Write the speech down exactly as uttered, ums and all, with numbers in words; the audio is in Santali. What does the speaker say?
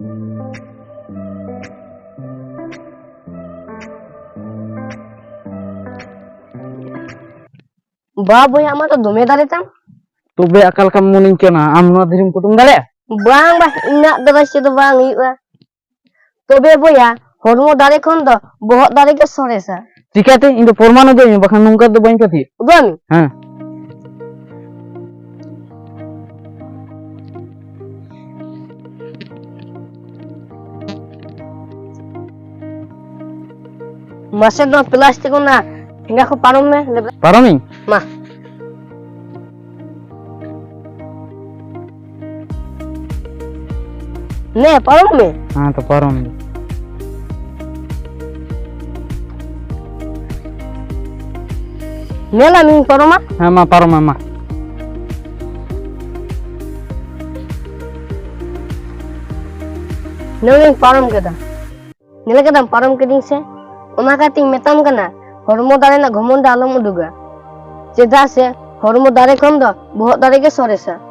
ᱵᱟ ᱵᱚᱭᱦᱟ, ᱟᱢᱟᱜ ᱫᱚ ᱫᱚᱢᱮ ᱫᱟᱨᱮ ᱛᱟᱢ᱾ ᱛᱚᱵᱮ ᱚᱠᱟ ᱞᱮᱠᱟᱢ ᱢᱚᱱᱮᱧ ᱠᱟᱱᱟ, ᱟᱢ ᱱᱚᱣᱟ ᱫᱷᱤᱨᱤᱢ ᱠᱩᱴᱩᱢ ᱫᱟᱲᱮᱭᱟᱜᱼᱟ? ᱵᱟᱝ ᱵᱟ, ᱤᱧᱟᱹᱜ ᱫᱟᱨᱟᱭ ᱛᱮᱫᱚ ᱵᱟᱝ ᱦᱩᱭᱩᱜᱼᱟ᱾ ᱛᱚᱵᱮ ᱵᱚᱭᱦᱟ, ᱦᱚᱲᱢᱚ ᱫᱟᱨᱮ ᱠᱷᱚᱱ ᱫᱚ ᱵᱚᱦᱚᱜ ᱫᱟᱨᱮ ᱜᱮ ᱥᱚᱨᱮᱥᱟ᱾ ᱪᱤᱠᱟᱹᱛᱮ? ᱤᱧ ᱫᱚ ᱯᱨᱚᱢᱟᱱ ᱩᱫᱩᱜ ᱟᱹᱧ ᱢᱮ, ᱵᱟᱠᱷᱟᱱ ᱱᱚᱝᱠᱟ ᱫᱚ ᱵᱟᱹᱧ ᱯᱟᱹᱛᱭᱟᱹᱜ᱾ ᱩᱫᱩᱜ ᱟᱹᱧ ᱢᱮ᱾ ᱦᱮᱸ᱾ ᱢᱟᱥᱮ ᱱᱚᱣᱟ ᱯᱞᱟᱥᱴᱤᱠ ᱚᱱᱟ ᱴᱷᱮᱸᱜᱟ ᱠᱚ ᱯᱟᱨᱚᱢ ᱢᱮ᱾ ᱯᱟᱨᱚᱢᱤᱧ? ᱢᱟ᱾ ᱱᱮ, ᱯᱟᱨᱚᱢ ᱢᱮ᱾ ᱦᱮᱸ ᱛᱚ, ᱯᱟᱨᱚᱢ ᱢᱮ᱾ ᱧᱮᱞᱟᱢ ᱤᱧ ᱯᱟᱨᱚᱢᱟ? ᱦᱮᱸ, ᱢᱟ, ᱯᱟᱨᱚᱢ ᱢᱮ, ᱢᱟ᱾ ᱱᱚᱜᱼᱚᱭ ᱯᱟᱨᱚᱢ ᱠᱮᱫᱟ᱾ ᱧᱮᱞ ᱠᱮᱫᱟᱢ, ᱯᱟᱨᱚᱢ ᱠᱤᱫᱤᱧ ᱥᱮ? ᱚᱱᱟ ᱠᱷᱟᱹᱛᱤᱨ ᱤᱧ ᱢᱮᱛᱟᱢ ᱠᱟᱱᱟ, ᱦᱚᱲᱢᱚ ᱫᱟᱲᱮ ᱨᱮᱱᱟᱜ ᱜᱷᱚᱢᱚᱱᱰ ᱫᱚ ᱟᱞᱚᱢ ᱩᱫᱩᱜᱟ᱾ ᱪᱮᱫᱟᱜ ᱥᱮ ᱦᱚᱲᱢᱚ ᱫᱟᱲᱮ ᱠᱷᱚᱱ ᱫᱚ ᱵᱚᱦᱚᱜ ᱫᱟᱲᱮ ᱜᱮ ᱥᱚᱨᱮᱥᱟ᱾